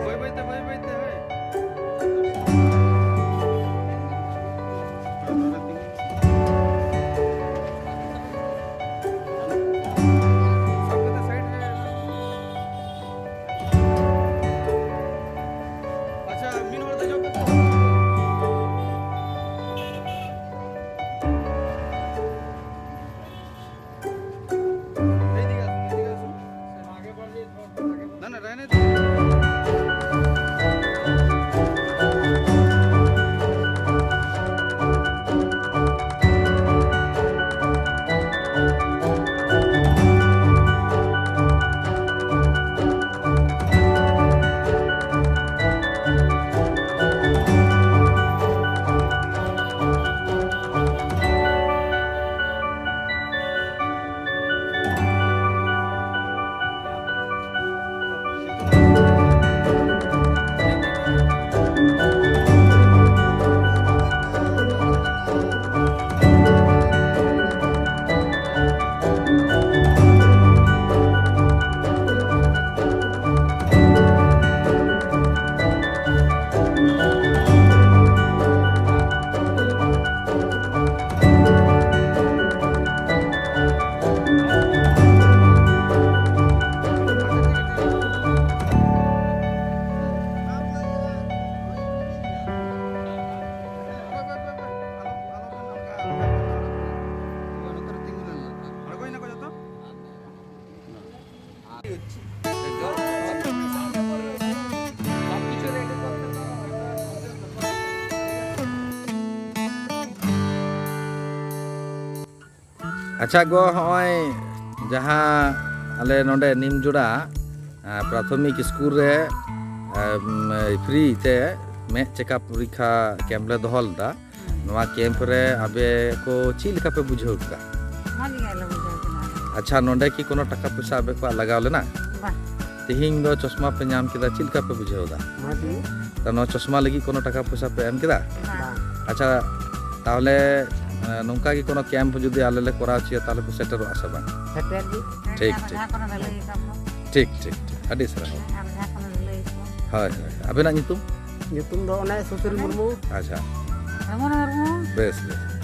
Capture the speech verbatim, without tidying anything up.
ᱵᱟᱹᱭ ᱵᱟᱹᱭ ᱛᱮ, ᱵᱟᱹᱭ ᱵᱟᱹᱭ ᱛᱮ, ᱦᱳᱭ᱾ ᱥᱟᱵ ᱠᱟᱛᱮ ᱥᱟᱭᱤᱰ ᱨᱮ᱾ ᱟᱪᱪᱷᱟ, ᱢᱤᱫ ᱦᱚᱲ ᱫᱮᱡᱚᱜ ᱯᱮ᱾ ᱟᱪᱪᱷᱟ ᱜᱚ, ᱦᱚᱸᱜᱼᱚᱭ ᱡᱟᱦᱟᱸ ᱟᱞᱮ ᱱᱚᱰᱮ ᱱᱤᱢᱡᱳᱲᱟ, ᱟ, ᱯᱨᱟᱛᱷᱚᱢᱤᱠ ᱥᱠᱩᱞ ᱨᱮ, ᱟᱢ, ᱯᱷᱨᱤ ᱛᱮ ᱢᱮᱫ ᱪᱮᱠᱟᱯ ᱯᱚᱨᱤᱠᱠᱷᱟ ᱠᱮᱢᱯ ᱞᱮ ᱫᱚᱦᱚ ᱞᱮᱫᱟ᱾ ᱱᱚᱣᱟ ᱠᱮᱢᱯ ᱨᱮ ᱟᱯᱮ ᱠᱚ ᱪᱮᱫ ᱞᱮᱠᱟ ᱯᱮ ᱵᱩᱡᱷᱟᱹᱣ ᱠᱮᱫᱟ? ᱢᱚᱡᱽ ᱜᱮ ᱟᱞᱮ ᱵᱩᱡᱷᱟᱹᱣ ᱠᱮᱫᱟ᱾ ᱟᱪᱪᱷᱟ, ᱱᱚᱰᱮ ᱠᱤ ᱠᱳᱱᱳ ᱴᱟᱠᱟ ᱯᱚᱭᱥᱟ ᱟᱯᱮ ᱠᱚᱣᱟᱜ ᱞᱟᱜᱟᱣ ᱞᱮᱱᱟ? ᱵᱟᱝ᱾ ᱛᱤᱦᱤᱧ ᱫᱚ ᱪᱚᱥᱢᱟ ᱯᱮ ᱧᱟᱢ ᱠᱮᱫᱟ, ᱪᱮᱫ ᱞᱮᱠᱟ ᱯᱮ ᱵᱩᱡᱷᱟᱹᱣ ᱮᱫᱟ? ᱢᱚᱡᱽ ᱜᱮ᱾ ᱛᱚ, ᱱᱚᱣᱟ ᱪᱚᱥᱢᱟ ᱞᱟᱹᱜᱤᱫ ᱠᱳᱱᱳ ᱴᱟᱠᱟ ᱯᱚᱭᱥᱟ ᱯᱮ ᱮᱢ ᱠᱮᱫᱟ? ᱵᱟᱝ᱾ ᱟᱪᱪᱷᱟ, ᱛᱟᱦᱚᱞᱮ, ᱮ, ᱱᱚᱝᱠᱟ ᱜᱮ ᱠᱳᱱᱳ ᱠᱮᱢᱯ ᱡᱩᱫᱤ ᱟᱞᱮ ᱞᱮ ᱠᱚᱨᱟᱣ ᱦᱚᱪᱚᱭᱟ, ᱛᱟᱦᱚᱞᱮ ᱯᱮ ᱥᱮᱴᱮᱨᱚᱜᱼᱟ ᱥᱮ ᱵᱟᱝ? ᱥᱮᱴᱮᱨ ᱜᱮ᱾ ᱴᱷᱤᱠ, ᱴᱷᱤᱠ᱾ ᱡᱟᱦᱟᱸ ᱠᱚᱨᱮ ᱵᱷᱟᱹᱞᱟᱹᱭ ᱠᱟᱹᱢᱤ᱾ ᱴᱷᱤᱠ, ᱴᱷᱤᱠ, ᱴᱷᱤᱠ᱾ ᱟᱹᱰᱤ ᱥᱟᱨᱦᱟᱣ᱾ ᱟᱨ ᱡᱟᱦᱟᱸ ᱠᱚ ᱞᱟᱹᱭ ᱠᱚ᱾ ᱦᱳᱭ, ᱦᱳᱭ᱾ ᱟᱵᱮᱱᱟᱜ ᱧᱩᱛᱩᱢ? ᱧᱩᱛᱩᱢ ᱫᱚ ᱚᱱᱮ ᱥᱩᱥᱤᱞ ᱢᱩᱨᱢᱩ᱾ ᱟᱪᱪᱷᱟ, ᱨᱮᱢᱚᱱ ᱢᱩᱨᱢᱩ᱾ ᱵᱮᱥ, ᱵᱮᱥ᱾